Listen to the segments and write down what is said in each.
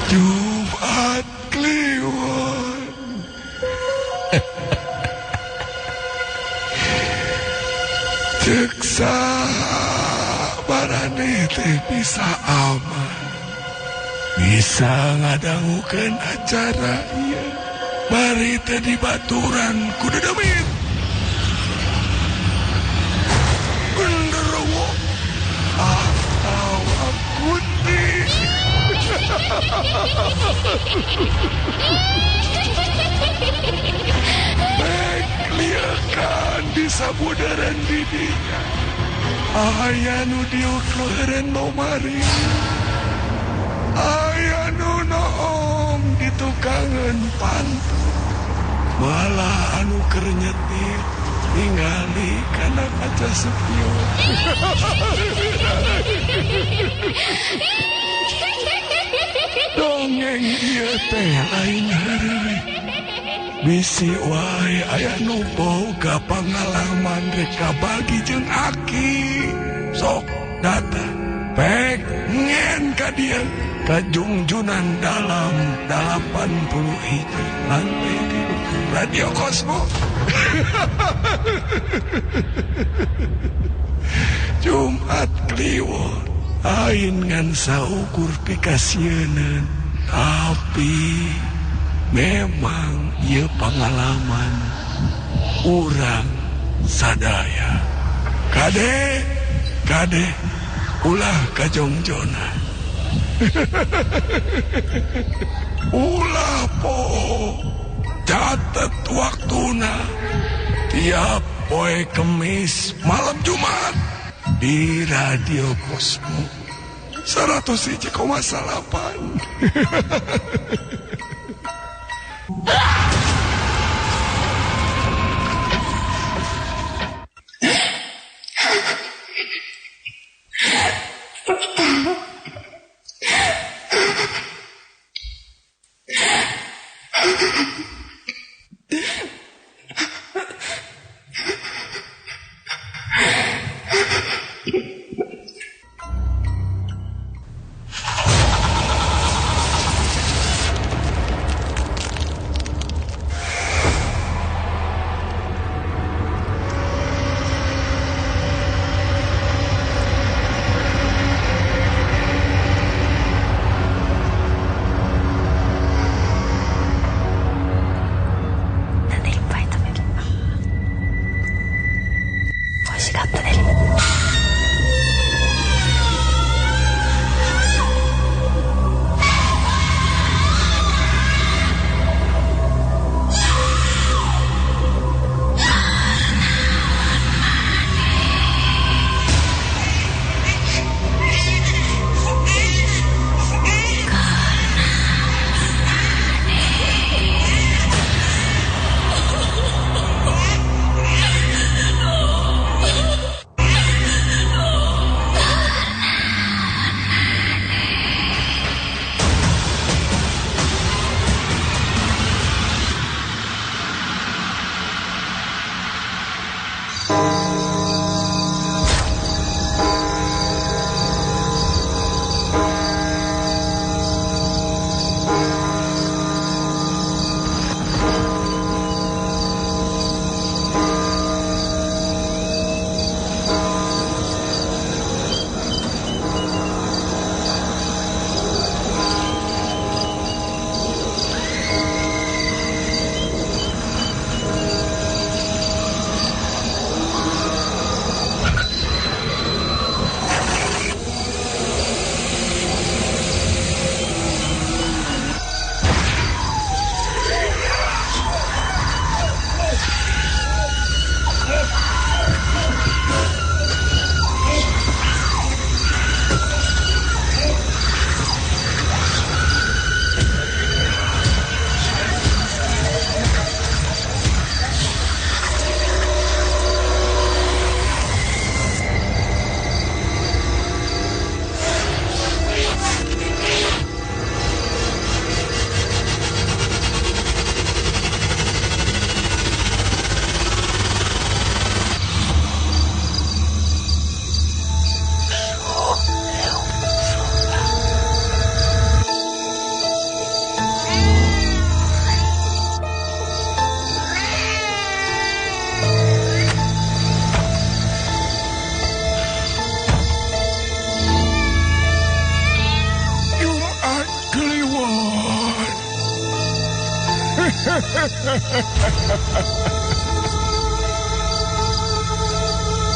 Jumat Kliwon. Cek saha baraneh teh bisa aman, bisa ngadangukeun acara ieu. Bari teh dibaturan ku dedemit. Genderuwo atawa kunti. Bek liakan di sabudaran didinya. Aya nu diuk nu heureun lomari. Aya nu noong di tukangan pantu. Malah anu keur nyetir ningali kana kaca spion. Dongeng ieu teh lain heureuy. Bisi wae aya nu boga pangalaman rek kabagi jeung aki. Sok data pek ngen ka dieu kajungjunan dalam 81 lantai 3 Radio Cosmo. Jumat Kliwon ain ngan saukur pikasieuneun, tapi memang ieu pangalaman urang sadaya. Kade kade ulah kajongjonan. Ulah poho catet waktuna tiap poe Kemis malam Jumat di Radio Cosmo 101,8.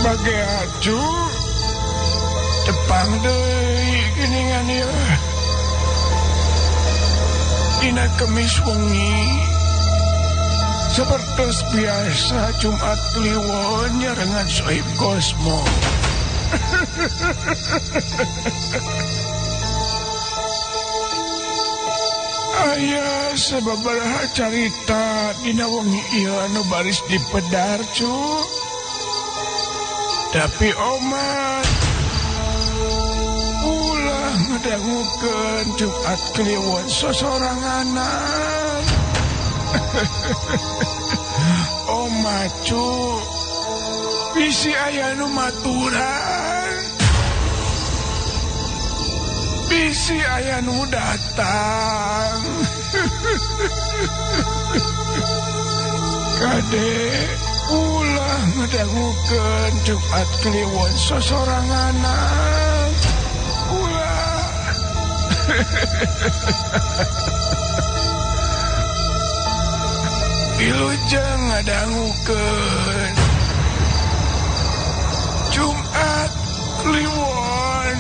Bage acu tepang deui geuningan ieu. Dina Kemis wengi sapertos biasa Jumat Kliwon nyarengan Sohib Kosmo. Aya sababaraha carita dina wengi ieu anu baris dipedar cu. Tapi omat ulah ngadangukeun Jumat Kliwon sosoranganan. Omat cu, bisi aya nu maturan, bisi aya nu datang. Kade ulah ngadangukeun Jumat Kliwon sosoranganan. Ulah. Wilujeng ngadangukeun Jumat Kliwon.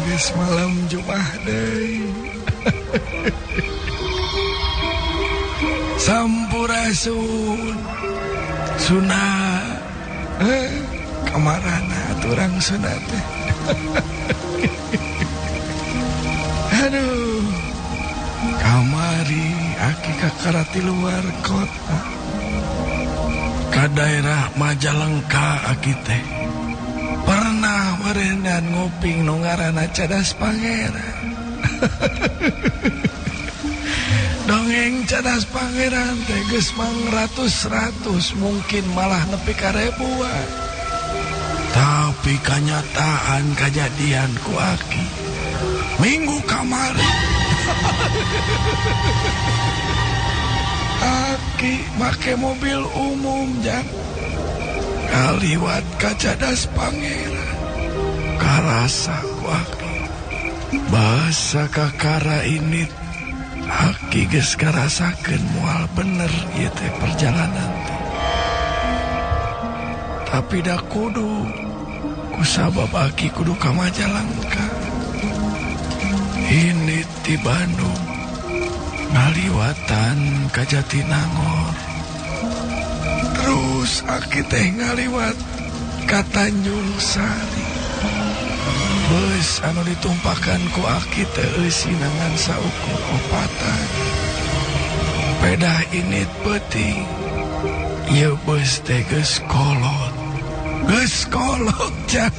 Geus malam Jumat deui. Sampurasun. Suna. Kamarana atuh urang Sunda teh. Aduh. Kamari aki kakara ti luar kota. Ka daerah Majalengka aki teh. Pernah meureunan nguping nu ngaranna Cadas Pangeran. Dongeng Cadas Pangeran teh geus mangratus-ratus, mungkin malah nepi ka ribuan. Tapi kanyataan kajadian ku aki minggu kamari. Aki make mobil umum jang kaliwat ka Cadas Pangeran. Karasa ku aki bahasa kakara ini aki geus karasakeun moal bener ieu teh perjalanan teh. Tapi da kudu kusabab aki kudu ka Majalengka. Ini ti Bandung ngaliwatan ka Jatinangor. Terus aki teh ngaliwat ka Tanjung Sari. Beus anu ditumpakan ku aki teh eusina ngan saukur opatan. Pedah init peuting. Ieu beus teh geus kolot. Geus kolot jang.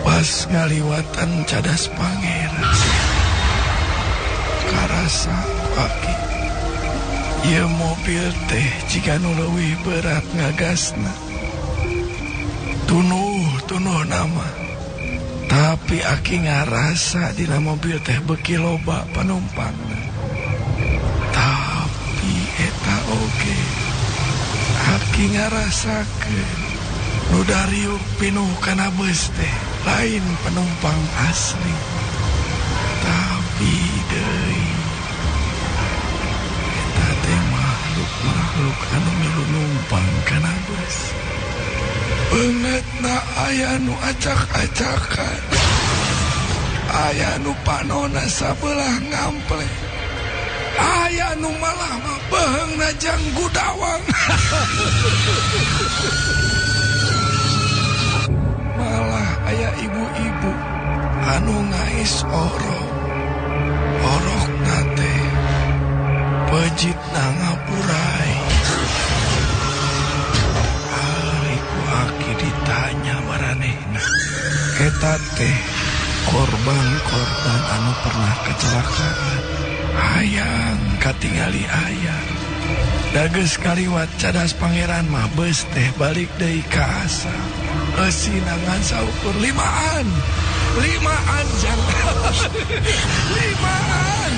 Pas ngaliwatan Cadas Pangeran. Karasa ku aki. Ieu mobil teh jiga nu leuwih berat ngagasna. Tunuh-tunuh nama. Tapi aki ngarasa dina mobil teh beuki loba penumpangna. Tapi eta oge aki ngarasakeun nu dariuk pinuh kana beus teh lain penumpang asli. Tapi deui eta teh makhluk-makhluk anu milu numpang kana beus. Beungeutna aya nu acak-acakan. Aya nu panona sabelah ngample. Aya nu malah mah beheungna jang gudawang. Malah aya ibu-ibu anu ngais orok. Orokna teh pejitna ngapurai. Ari ku aki ditanya maranehna. Eta teh korban-korban anu pernah kecelakaan. Hayang katingali aya. Da geus kaliwat Cadas Pangeran mah beus teh balik deui ka asal. Eusina ngan saukur limaan. Limaan jang. Limaan.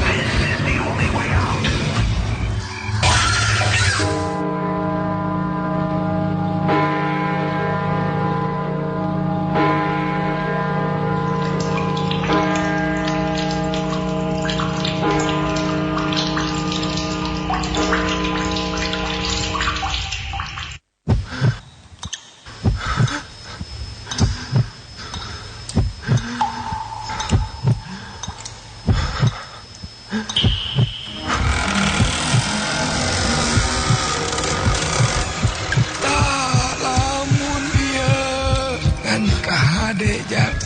This is the only way out. Lamun ieu ngan kahade jang.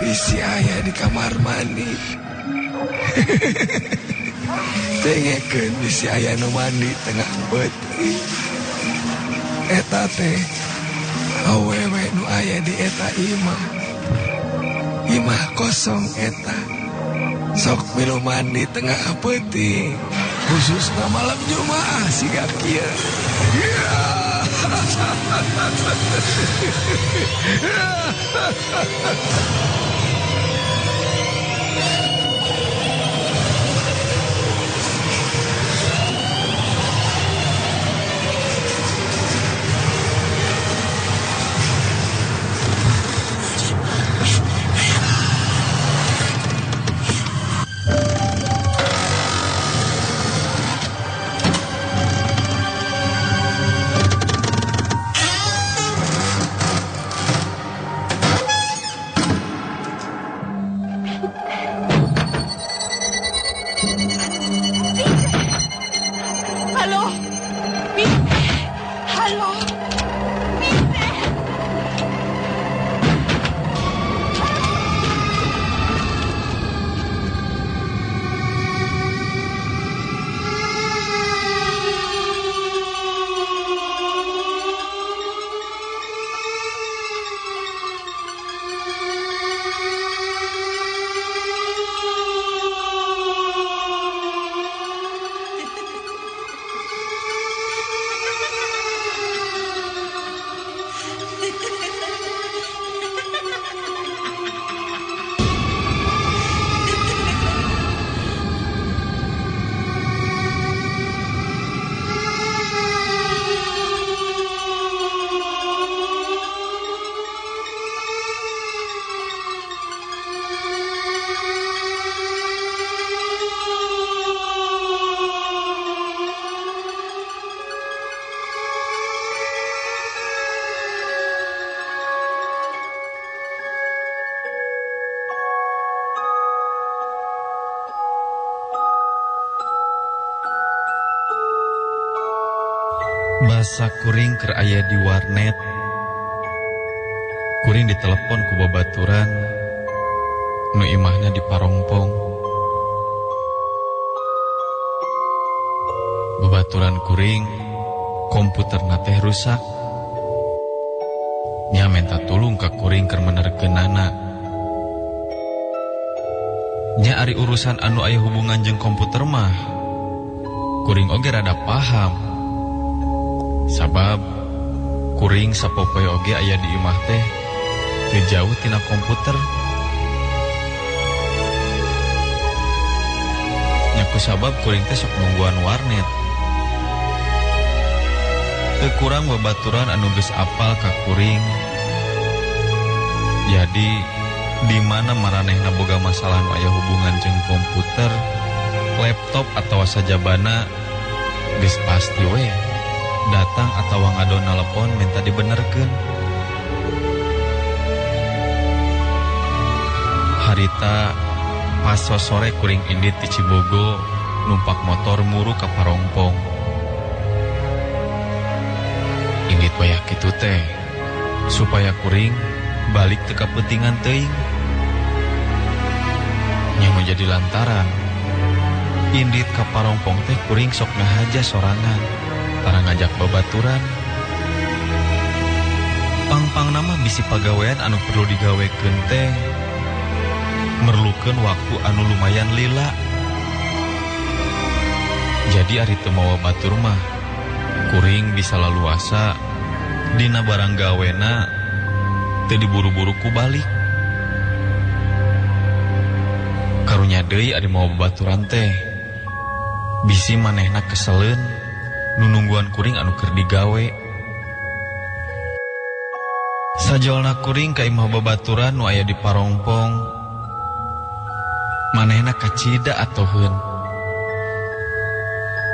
Bisi aya di kamar mandi. Dengekeun bisi aya nu mandi tengah peuting. Eta teh awewe nu aya di eta imah. Imah kosong eta. Sok milu mandi tengah peuting. Khususna malam Jumaah siga kieu. Basa kuring keur aya di warnet, kuring ditelepon ku babaturan nu imahna di Parongpong. Babaturan kuring komputerna teh rusak. Nya menta tulung ka kuring keur menerkeunana. Nya ari urusan anu aya hubungan jeung komputer mah kuring oge rada paham. Sabab kuring sapopoe oge aya di imah teh teu jauh tina komputer. Nya kusabab kuring teh sok nungguan warnet. Teu kurang babaturan anu geus apal ka kuring. Jadi di mana maranehna boga masalah nu aya hubungan jeung komputer, laptop atawa sajabana geus pasti we datang atawa ngadon telepon minta dibenerkeun. Harita pas sore kuring indit di Cibogo numpak motor muru ka Parongpong. Indit wayah kitu teh supaya kuring balik teu kapentingan teuing. Nya nu jadi lantaran indit ka Parongpong teh kuring sok ngahaja sorangan tara ngajak babaturan. Pangpang nama bisi pagawean anu perlu digawekeun teh merlukeun waktu anu lumayan lila. Jadi ari teu mawa batur mah kuring bisa laluasa dina barang gawena teu diburu-buru ku balik. Karunya deui ari mawa babaturan teh bisi manehna keseleun nunungguan kuring anu keur digawe. Sajolna kuring ka imah babaturan nu aya di Parongpong, manehna kacida atoheun.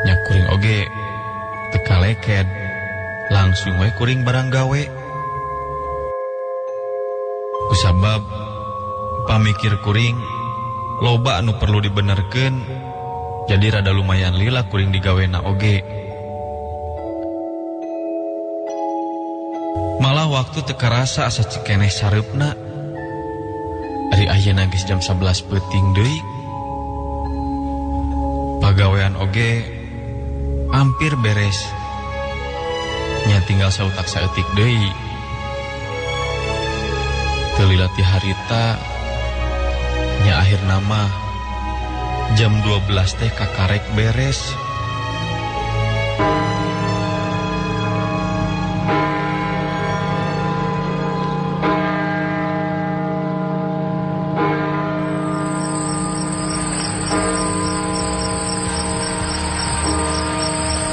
Nya kuring oge teu kaleked, langsung we kuring barang gawe. Kusabab pamikir kuring loba anu perlu dibenerkeun, jadi rada lumayan lila kuring digawena oge. Malah waktu teu karasa asa cikeneh sareupna. Ari ayeuna geus jam 11 peuting deui. Pagawean oge hampir beres. Nya tinggal sautak saeutik deui. Teu lila ti harita nya akhirna mah jam 12 teh kakarek beres.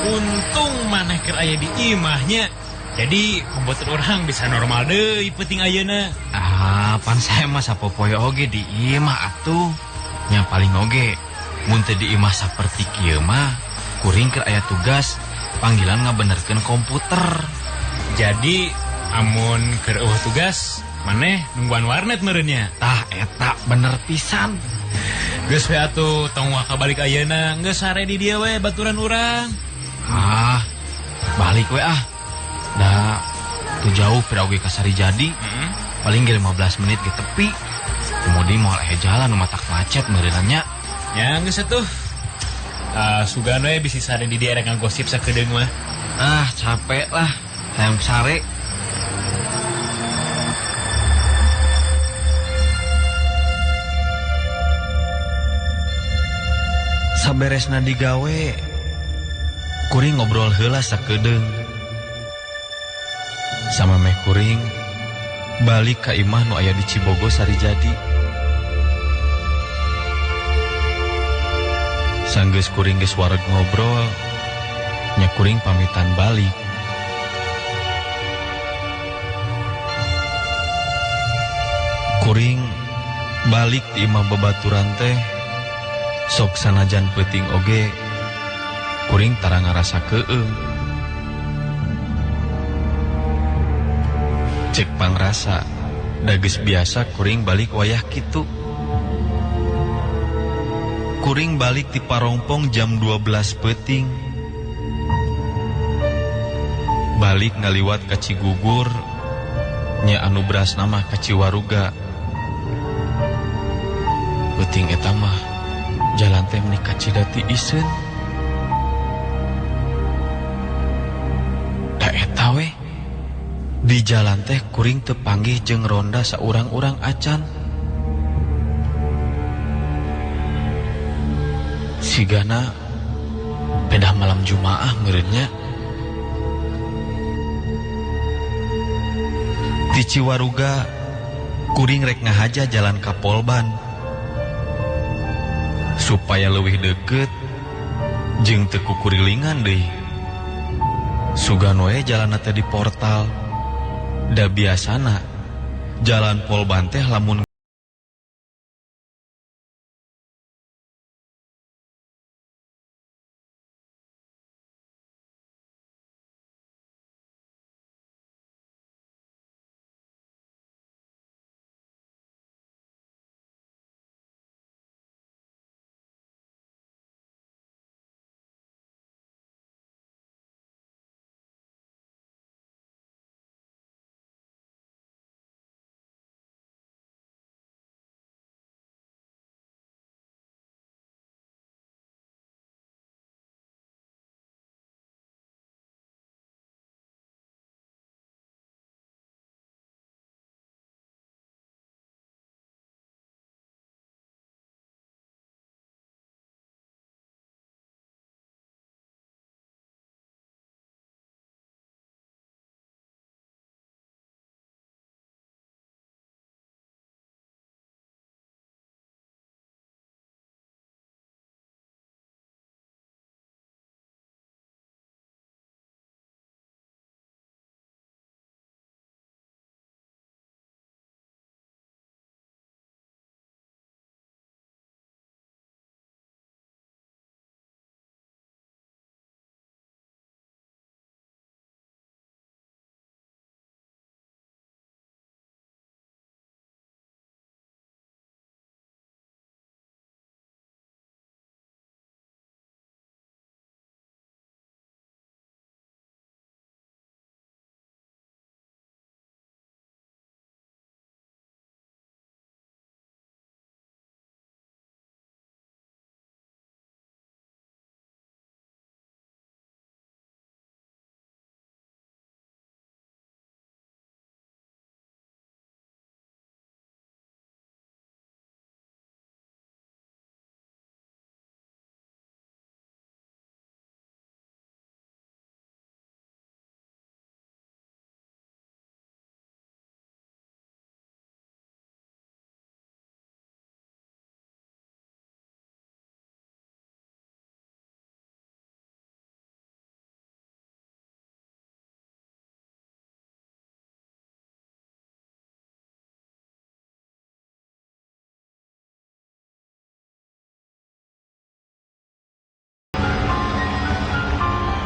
Untung maneh keur aya di imahnya. Jadi komputer orang bisa normal deui peuting ayeuna. Ah, pan saya mah sapopoe oge di imah atuh. Nya paling oge mun teu di imah saperti kieu mah kuring keur aya tugas panggilan ngabenerkeun komputer. Jadi amun keur eueuh tugas maneh nungguan warnet meureun nya. Tah eta bener pisan. Geus we atuh tong waka balik ayeuna, geus sare di dieu we baturan urang. Ah, balik we ah. Da teu jauh pira oge ka Sarijadi. Paling ge 15 menit ge tepi. Kemudian moal aya jalan nu matak macet meureunna nya. Ya geus atuh. Sugan we bisi sare di dieu rek ngagosip sakedeung mah. Ah, capek lah. Hayang sare. Saberesna digawe, kuring ngobrol heula sakedeung. Sama meh kuring balik ka imah nu aya di Cibogo Sarijadi. Sanggeus kuring geus wareg ngobrol, nya kuring pamitan balik. Kuring balik di imah babaturan teh sok sanajan peuting oge kuring tara ngarasa keueung. Cek pangrasa da geus biasa kuring balik wayah kitu. Kuring balik ti Parongpong jam 12 peuting. Balik ngaliwat ka Cigugur nya anu berasna mah ka Ciwaruga. Peuting eta mah jalan teh meuni kacida tiiseun. Da eta we di jalan teh kuring teu panggih jeung ronda saurang-urang acan. Sigana pedah malam Jumaah meureun nya. Di Ciwaruga kuring rek ngahaja jalan ka Polban supaya leuwih deukeut jeung teu kukurilingan deui. Sugan we jalanna teh di portal. Da biasana jalan Polban teh lamun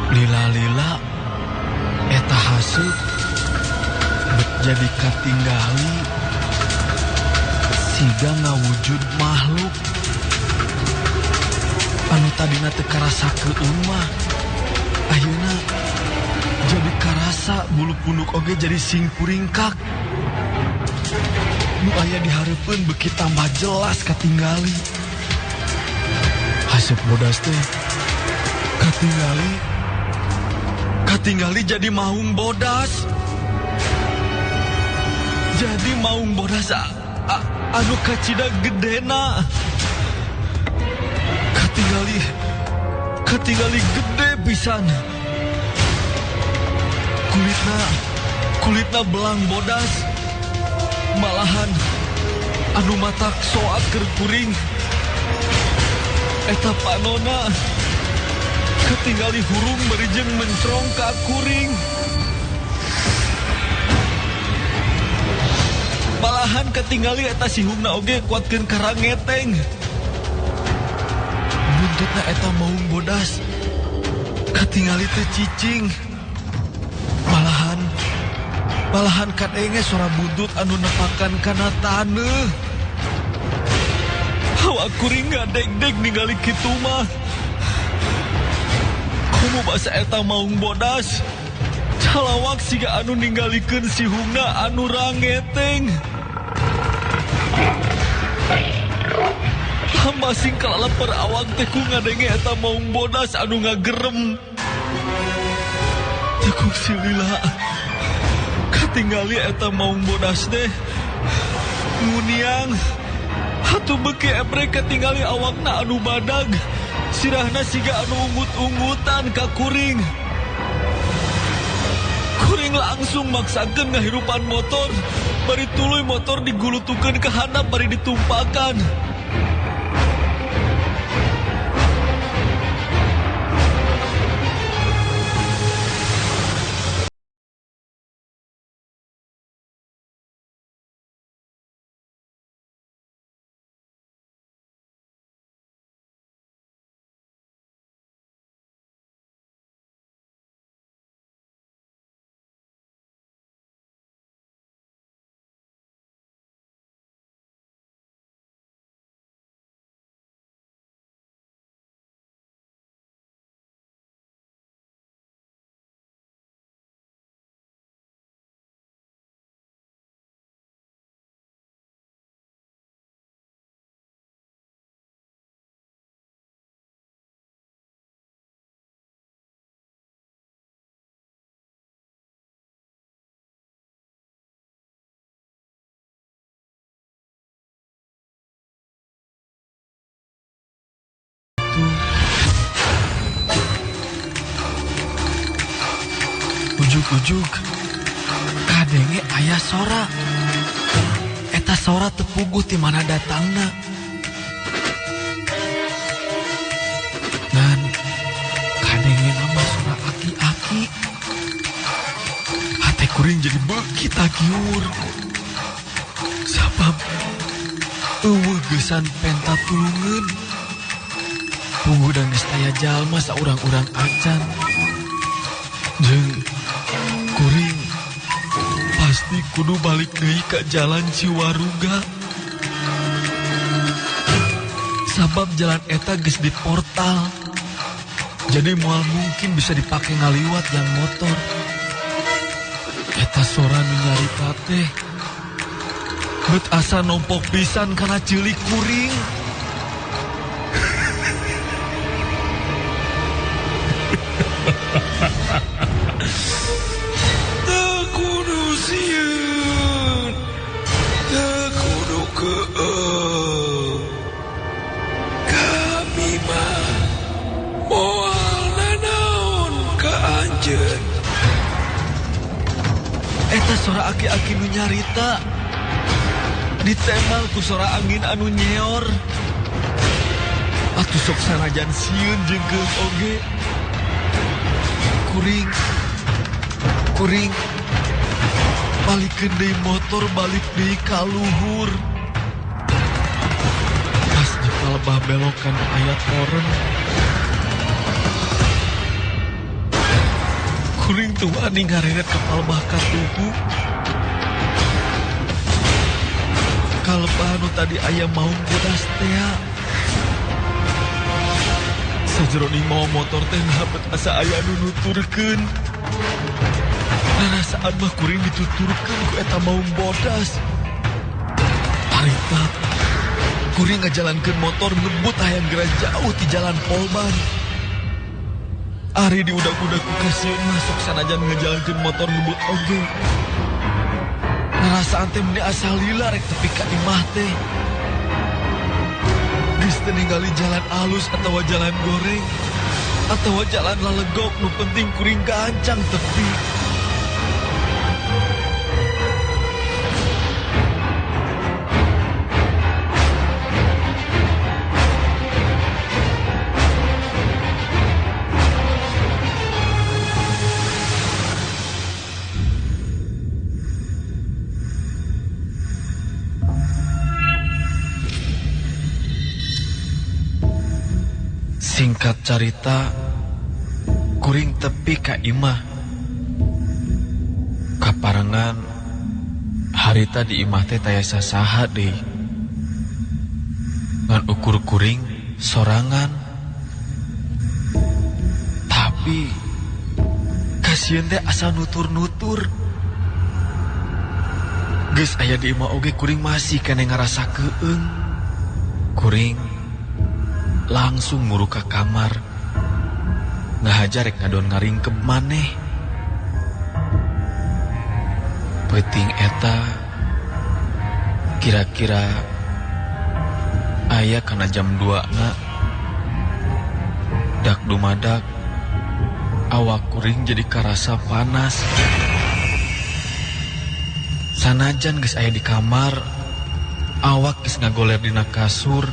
lila-lila eta haseup bet jadi katinggali siga ngawujud makhluk anu tadina teu karasa keueung mah ayeuna jadi karasa bulu punduk oge jadi sing puringkak. Nu aya di hareupeun beuki tambah jelas katinggali. Haseup bodas teh katinggali jadi maung bodas. Jadi maung bodas anu kacida gedena. Katinggali gede pisan. Kulitna belang bodas. Malahan anu matak soak keur kuring. Eta panona katinggali hurung berijeng mencrong ka kuring. Malahan katinggali eta sihungna oge kuatkeun karangeteng. Buntutna eta maung bodas katingali teh cicing. Malahan kadenge suara buntut anu nepakan kana taneuh. Hawa kuring ngadeg-deg ningali kitu mah. Komo basa eta maung bodas. Calawak siga anu ninggalikeun sihungna anu rangeteng. Masing kalaleper awak teh ku ngadenge eta maung bodas anu ngagerem. Teu kungsi lila katingali eta maung bodas teh nguniang. Hatu beuki ebrek katingali awakna anu badag. Sirahna siga anu ungut-ungutan ka kuring. Kuring langsung maksakeun ngahirupan motor. Bari tuluy motor digulutukeun ka handap bari ditumpakan. Ujug-ujug kadenge aya sora. Eta sora tepuguh ti mana datangna. Dan kadenge nama sora aki-aki. Hate kuring jadi beuki tagiur. Sabab eueuh geusan penta tulungeun. Puguh dan geus taya jalma saurang-urang acan. Jeung kuring pasti kudu balik deui ka jalan Ciwaruga. Sabab jalan eta geus di portal. Jadi moal mungkin bisa dipake ngaliwat yang motor. Eta sora nu nyarita teh bet asa nompok pisan kana ceulik kuring. Kami mah moal nanaon ka anjeun. Eta sora aki-aki nu nyarita ditemal ku sora angin anu nyeor. Atuh sok sanajan sieun jeung geus oge. Kuring kuring balikeun deui motor balik deui ka luhur. Pas di palebah belokan aya toren. Kuring teu wani ngareret ka palebah katuhu. Kalebah nu tadi aya maung bodas tea. Sajeroning mawa motor teh nahabet asa aya nu nuturkeun. Rarasaan mah kuring dituturkeun ku eta maung bodas. Harita kuring ngajalankeun motor ngebut hayang geura jauh ti jalan Polban. Ari diudak-udak ku kasieun masuk sanajan ngajalankeun motor ngebut oge. Rarasaan teh meni asa lila rek tepi ka imah teh. Geus teu ningali jalan alus atawa jalan goreng atawa jalan lalegok, nu penting kuring gancang tepi. Singkat carita, kuring tepi ka imah. Kaparengan harita di imah teh taya sasaha deui. Ngan ukur kuring sorangan. Tapi Kasieun teh asa nutur-nutur. Geus aya di imah oge kuring masih keneh ngarasa keueung. Kuring langsung muru ka kamar. Ngahaja rek ngadon ngaringkeb maneh. Peuting eta kira-kira aya kana jam 2 na. Dak dumadak awak kuring jadi karasa panas. Sanajan geus aya di kamar, awak geus ngagoler dina kasur.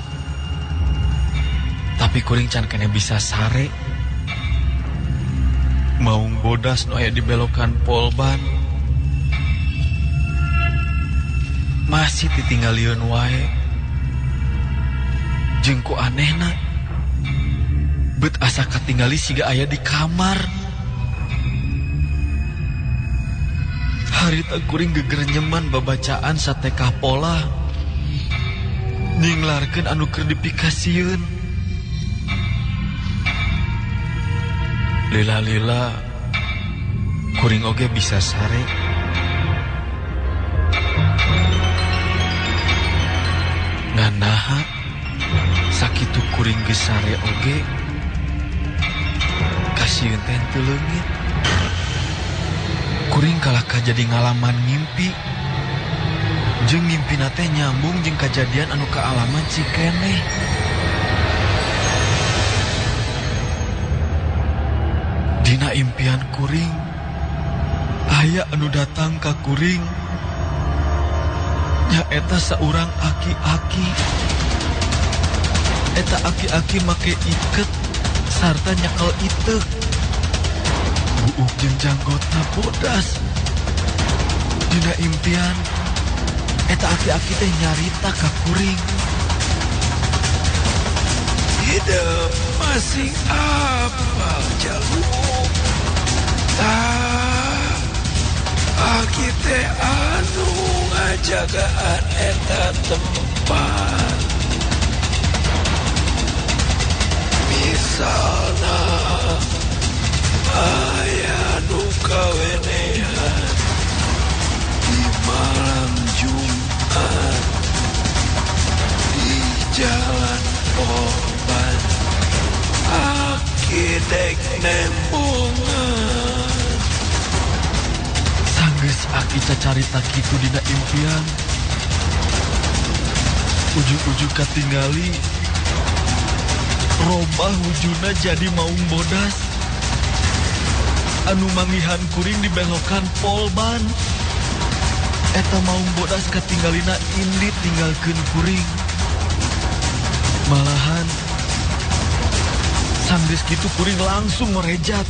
Tapi kuring can keneh bisa sare. Maung bodas nu aya di belokan polban masih ditinggalieun wae. Jeung ku anehna bet asa katingali siga aya di kamar. Harita kuring gegerenyeman babacaan satekah pola nyinglarkeun anu keur dipikasieun. Lila-lila kuring oge bisa sare. Nganaha sakitu kuring geus sare oge kasieun teh teu leungit. Kuring kalahkah jadi ngalaman ngimpi. Jeung ngimpina teh nyambung jeung kajadian anu kaalaman cikeneh. Dina impian kuring aya anu datang ka kuring. Nyaeta saurang aki-aki. Eta aki-aki make iket sarta nyekel iteuk. Buuk jeung janggotna bodas. Dina impian eta aki-aki teh nyarita ka kuring. Hidup masing apal jaluk. Tah aki teh anu ngajagaan eta tempat. Misalna aya nu kawenehan di malam Jumat di jalan Polban, aki dek nembongan. Sanggeus aki cacarita kitu dina impian. Ujug-ujug katingali robah wujudna jadi maung bodas anu manggihan kuring dibelokan polban. Eta maung bodas katinggalina indit tinggalkeun kuring. Malahan sanggeus kitu kuring langsung merejat.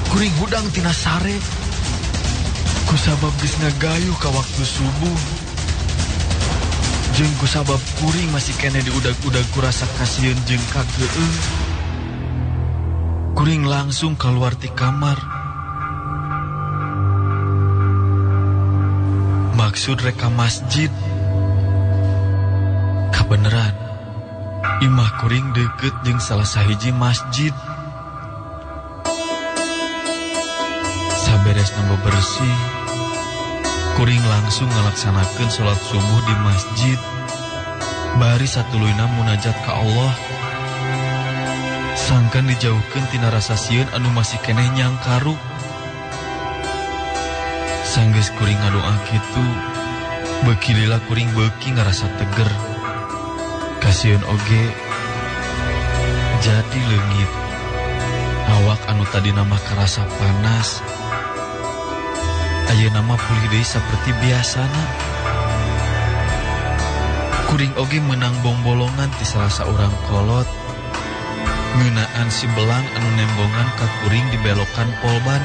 Kuring hudang tina sare. Kusabab geus ngagayuh ka waktu subuh. Jeung kusabab kuring masih keneh diudag-udag ku rasa kasieun jeung kageueung. Kuring langsung keluar ti kamar. Maksud rek ka masjid. Kabeneran imah kuring deket jeung salah sahiji masjid. Saberes nambah bersih, kuring langsung ngalaksanakeun salat subuh di masjid. Bari satuluyna munajat ka Allah. Sangkan dijauhkeun tina rasa sieun anu masih keneh nyangkaruk. Sanggeus kuring ngadoa kitu, beuki lila kuring beuki ngarasa teger. Kasieun oge jadi leungit. Awak anu tadina mah karasa panas, ayeuna mah pulih deui saperti biasana. Kuring oge meunang bongbolongan ti salah saurang kolot. Ngeunaan si belang anu nembongan ka kuring di belokan polban.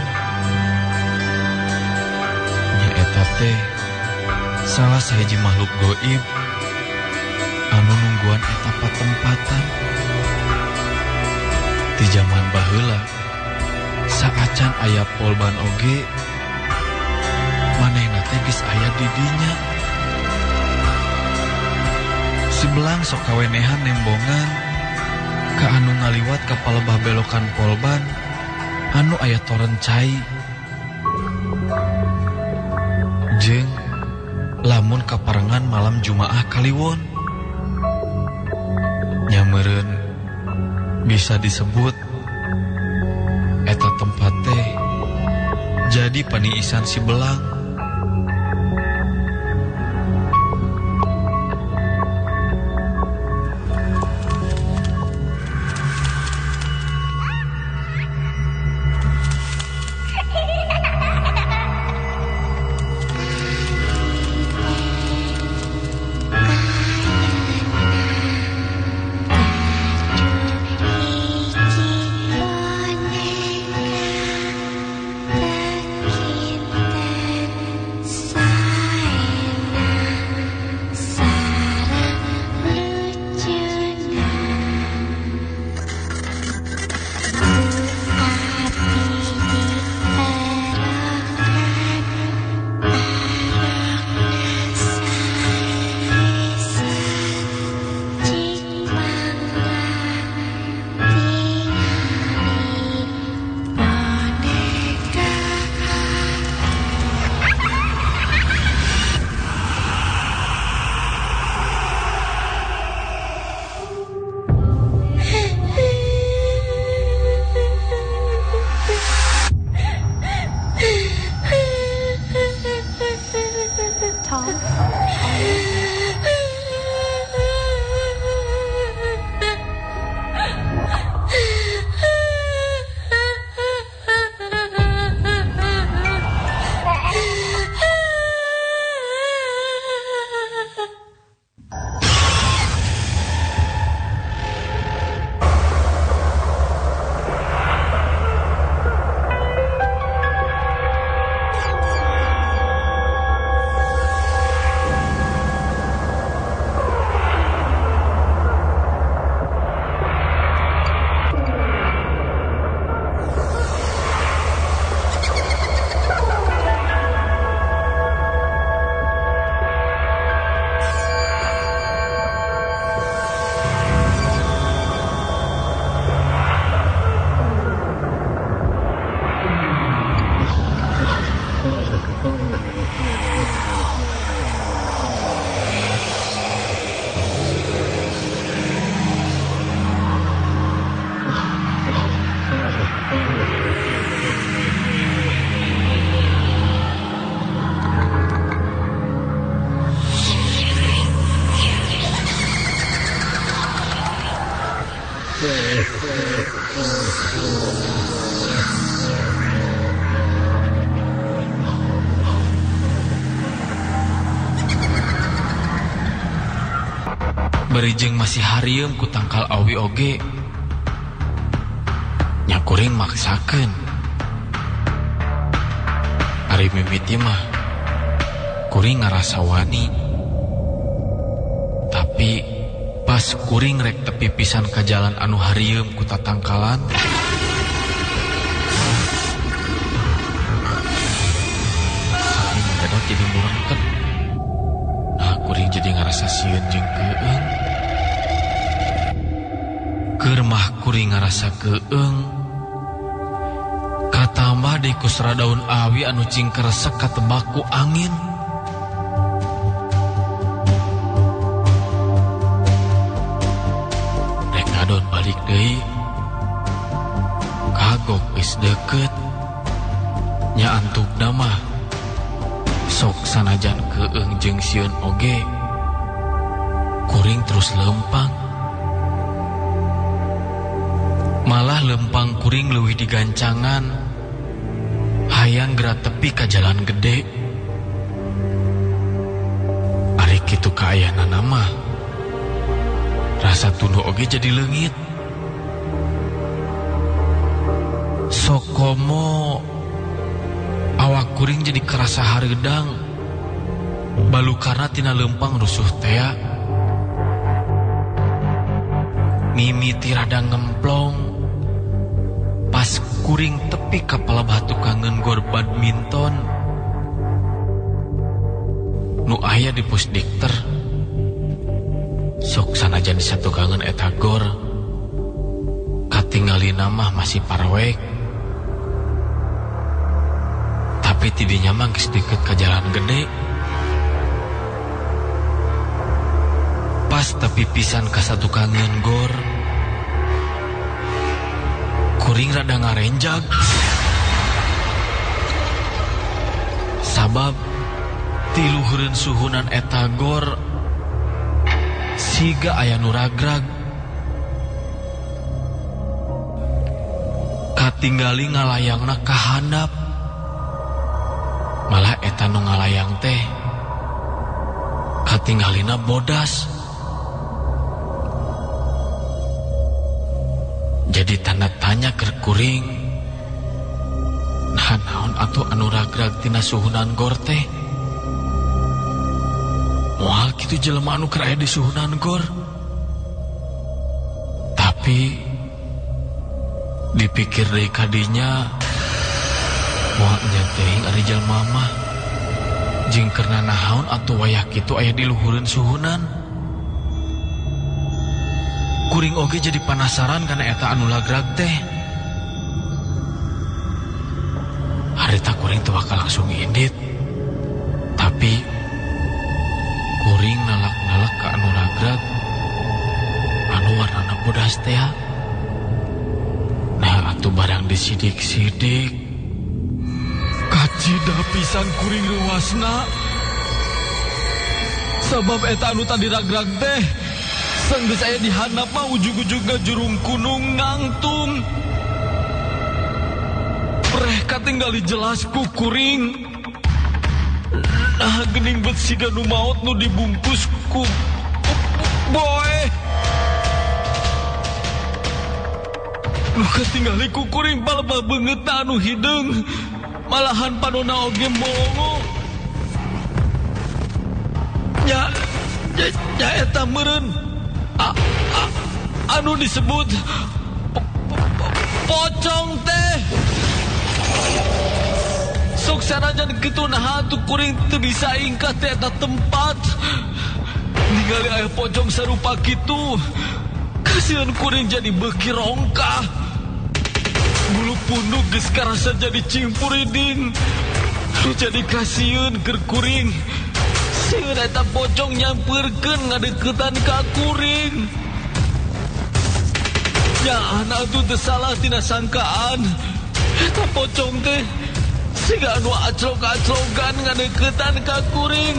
Nyaeta teh salah sahiji makhluk goib anu nungguan eta patempatan. Di zaman baheula saacan aya polban oge manehna teh geus aya di dinya. Si belang sok kawenehan nembongan ka anu ngaliwat ka palebah belokan polban anu aya toren cai. Jeung lamun kaparengan malam Jumaah Kaliwon. Nya meureun bisa disebut eta tempat teh jadi paniisan si Belang. Berijeng masih harieum ku tangkal awi oge. Nya kuring maksakeun. Ari mimiti mah kuring ngarasa wani. Tapi pas kuring rek tepi pisan ka jalan anu harieum ku tatangkalan, kuring mendadak jadi murengket. Nah, kuring jadi ngarasa sieun jeung keueung. Keur mah kuring ngarasa keueung. Katambah deui ku sera daun awi anu cingkeresek katebak ku angin. Rek ngadon balik deui. Kagok geus deukeut. Nya antukna mah sok sanajan keueung jeung sieun oge. Kuring terus lempang. Malah lempang kuring leuwih digancangan. Hayang geura tepi ka jalan gede. Ari kitu kaayaanana mah rasa tunduh oge jadi leungit. Sokomo awak kuring jadi kerasa hareudang. Balukarna tina lempang rusuh tea. Mimiti rada ngemplong. Pas kuring tepi ka palebah tukangeun gor badminton nu aya di Pusdikter. Sok sanajan disatukangeun eta gor, katingalina mah masih parwek. Tapi Tapi tidinya mah geus deket ka jalan gede. Pas tepi pisan ka satukangeun gor, kuring rada ngarenjag. Sabab tiluhureun suhunan eta gor siga aya nu ragrag. Katinggali ngalayangna ka handap. Malah eta nu ngalayang teh katinggalina bodas. Jadi tanda tanya keur kuring, nah naon atuh anu ragrag tina suhunan gor teh? Moal kitu jelema anu keur aya di suhunan gor. Tapi dipikir deui kadinya, moal nya teuing ari jelema mah. Jeung keur nanaon atuh wayah kitu aya di luhureun suhunan. Kuring oge jadi penasaran kana eta anu lagrag teh. Harita kuring teu bakal langsung indit. Tapi kuring nalak-nalak ka anu ragrag anu warnana bodas teh. Nah atuh barang disidik-sidik kacida pisan kuring reuasna. Sabab eta anu tadi ragrag teh sanggeus aya di handap mah ujug-ujug ngajurung kunung ngangtung. Preh katinggali jelas ku kuring. Nah geuning bet siga nu maot nu dibungkus ku boe. Nu katinggali ku kuring palebah beungeutna anu hideung. Malahan panona oge molongo. Nya, nya, nya eta meureun. Anu disebut pocong teh. Sok sanajan kitu naha atuh kuring teu bisa ingkah teh eta tempat. Ningali aya pocong sarupa kitu, kasihan kuring jadi beuki rongkah. Bulu punduk geus karasa jadi cingpuriding. Jadi kasieun keur kuring. Sieun eta pocong nyampeurkeun ngadeukeutan ka kuring. Ya anak atuh teu salah tina sangkaan. Eta pocong teh siga anu aclok-aclokan ngadeukeutan ka kuring.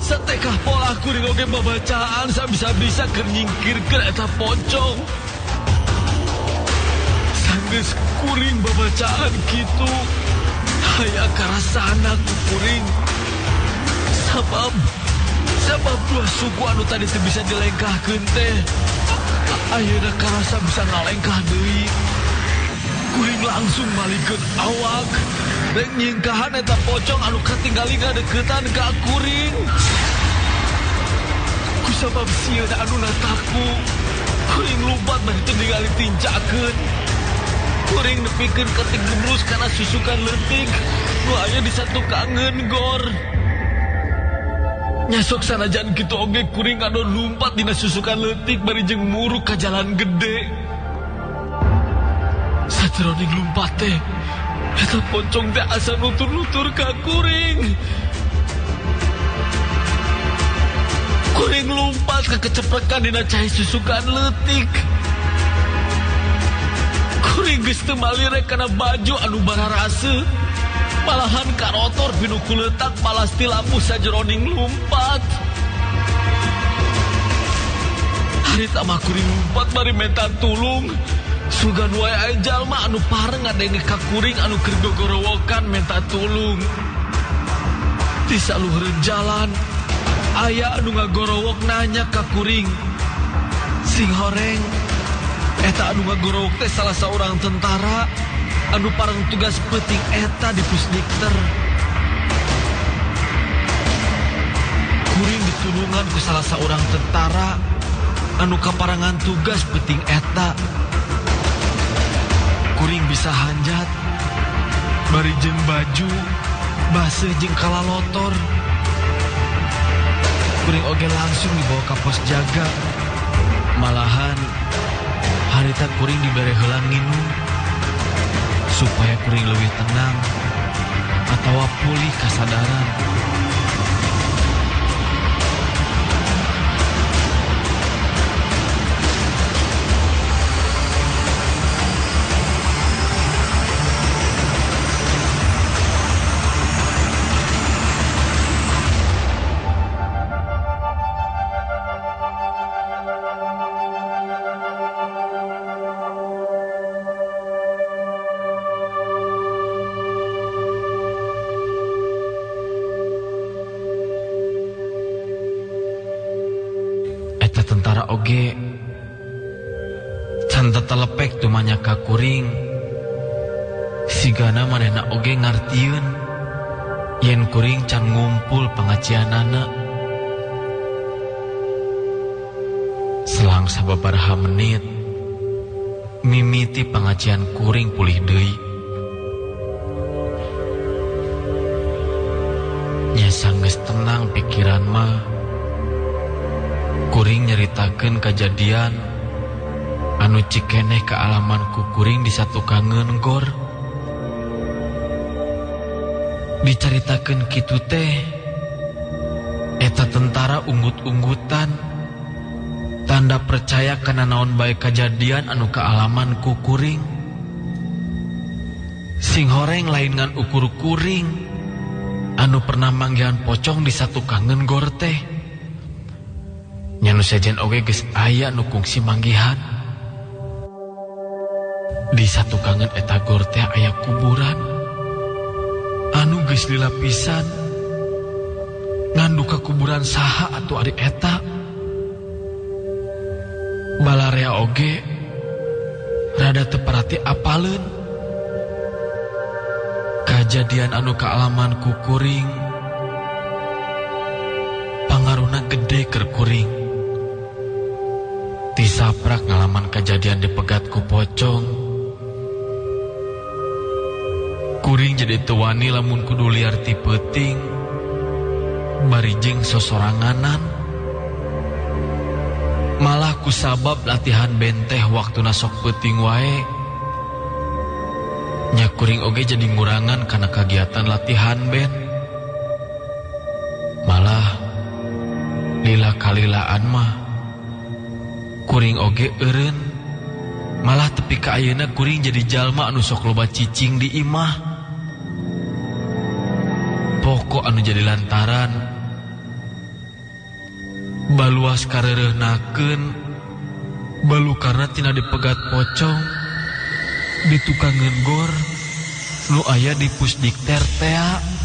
Satekah pola kuring oge babacaan sabisa-bisa keur nyingkirkeun eta pocong. Sanggeus kuring babacaan kitu, aya karasana ku kuring. Sabab dua suku anu tadi teu bisa dilengkahkeun teh, ayeuna karasa bisa ngalengkah deui. Kuring langsung malikeun awak rek nyingkahan eta pocong anu katinggali ngadeuketan ka kuring. Kusabab sieun anu nataku, kuring lumpat bari teu ningali tincakeun. Kuring nepikeun ka tigemrus kana susukan leutik nu aya di satukangeun gor. Nyasok sanajan kitu oge kuring anu lumpat dina susukan leutik bari jeung muruk ka jalan gede. Sajeroning lumpat teh eta pocong teh asa nutur-nutur ka kuring. Kuring lumpat ka keceprekan dina cai susukan leutik. Kuring geus teu malirek kana baju anu bararaseuh. Malahan karotor pinu kuletak palasti lampu sajeroning lumpat. Harita mah kuring lumpat bari menta tulung. Sugan wae aya jalma anu pareng ngadenge ka kuring anu keur gogorowokan menta tulung. Di saluhureun jalan aya anu ngagorowok nanya ka kuring. Sing horeng eta anu ngagorowok teh salah saurang tentara anu pareng tugas peuting eta di Pusdikter. Kuring ditulungan ku salah saurang tentara anu kaparangan tugas peuting eta. Kuring bisa hanjat bari jeung baju baseuh jeung kalalotor. Kuring oge langsung dibawa ka pos jaga. Malahan harita kuring dibere heula nginum supaya kuring leuwih tenang atawa pulih kasadaran. Eta tentara oge can tetelepek tumanya ka kuring, sigana manehna oge ngartieun yen kuring can ngumpul pangajianana. Selang sababaraha menit mimiti pangajian kuring pulih deui. Nya sanggeus tenang pikiran mah, kuring nyeritakeun kajadian anu cikeneh kaalaman ku kuring di satukangeun gor. Dicaritakeun kitu teh eta tentara unggut-unggutan tanda percaya kana naon bae kajadian anu kaalaman ku kuring. Sing horeng lain ngan ukur kuring anu pernah manggihan pocong di satukangeun gor teh. Nya nu sejen oge geus aya nu kungsi manggihan. Di satukangeun eta gor teh aya kuburan anu geus lila pisan. Ngan duka kuburan saha atuh ari eta? Balarea oge rada teu parati apaleun. Kajadian anu kaalaman ku kuring pangaruna gede keur kuring. Tisaprak ngalaman kejadian dipegat ku pocong, kuring jadi teu wani lamun kudu liar ti peuting bari jeung sosoranganan. Malah kusabab latihan benteh waktuna sok peuting wae, nya kuring oge jadi ngurangan kana kagiatan latihan band. Malah lila kalilaan mah kuring oge eureun. Malah tepi ka ayeuna kuring jadi jalma anu sok loba cicing di imah. Pokok anu jadi lantaran baluas kareureunahkeun balu karena tina dipegat pocong di tukangeun gor nu aya di Pusdikter tea.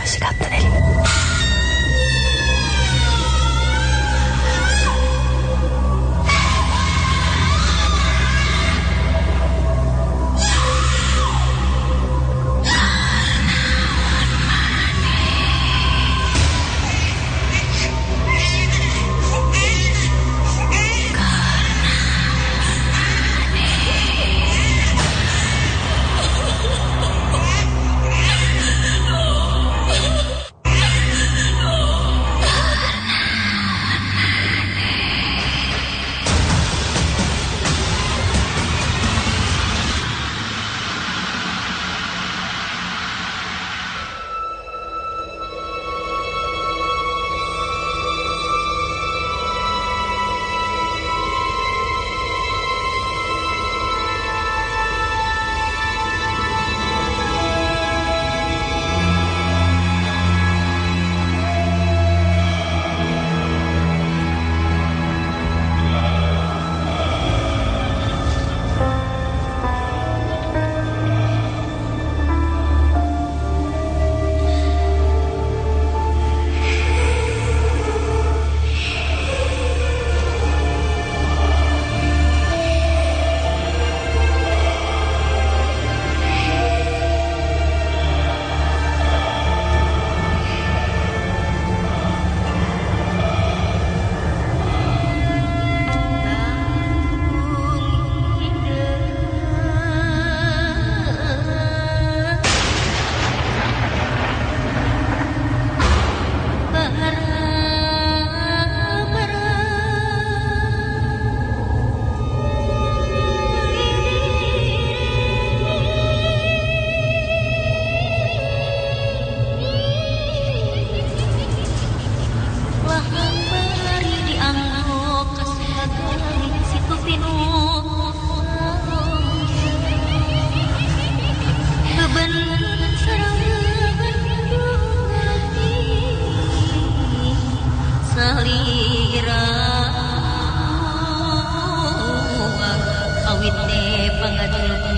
しかったです。Awit pangadulungan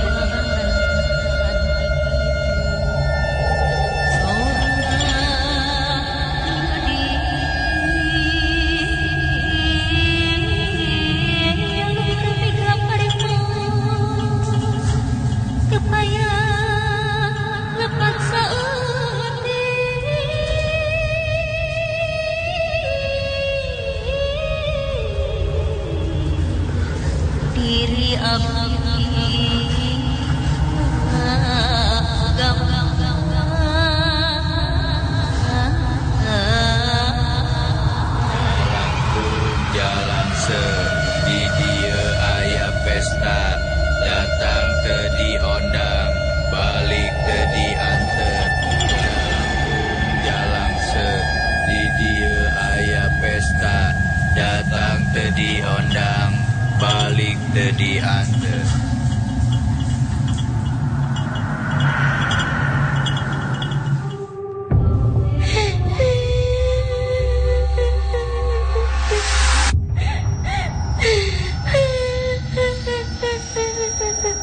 Datang teu diondang, balik teu dianter.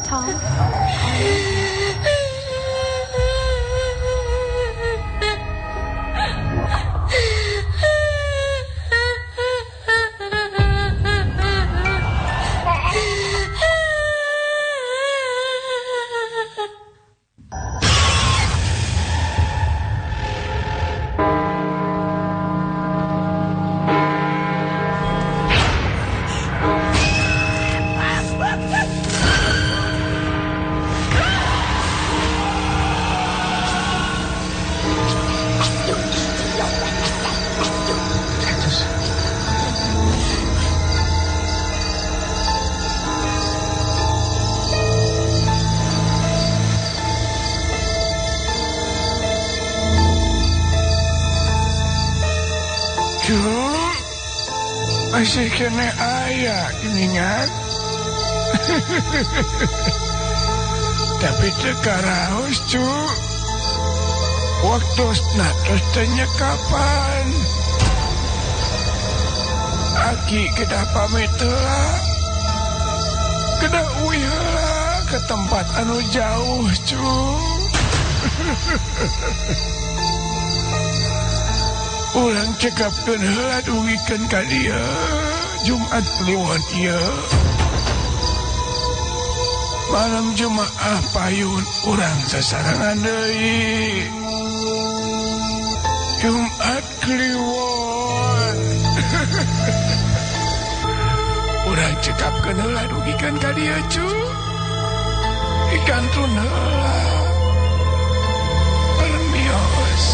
Tom. Masih kena aya geningan. Tapi teu karaos cu. Waktosna tos teu nyekapan. Aki kedah pamit heula. Kedah uih heula ke tempat anu jauh cu. Urang cekapkeun heula dugikeun ka dieu Jumat Kliwon ieu. Malam Jumaah payun urang sasarangan deui. Jumat Kliwon. Urang cekapkeun heula dugikeun ka dieu cu. Ikantun heula. Permios.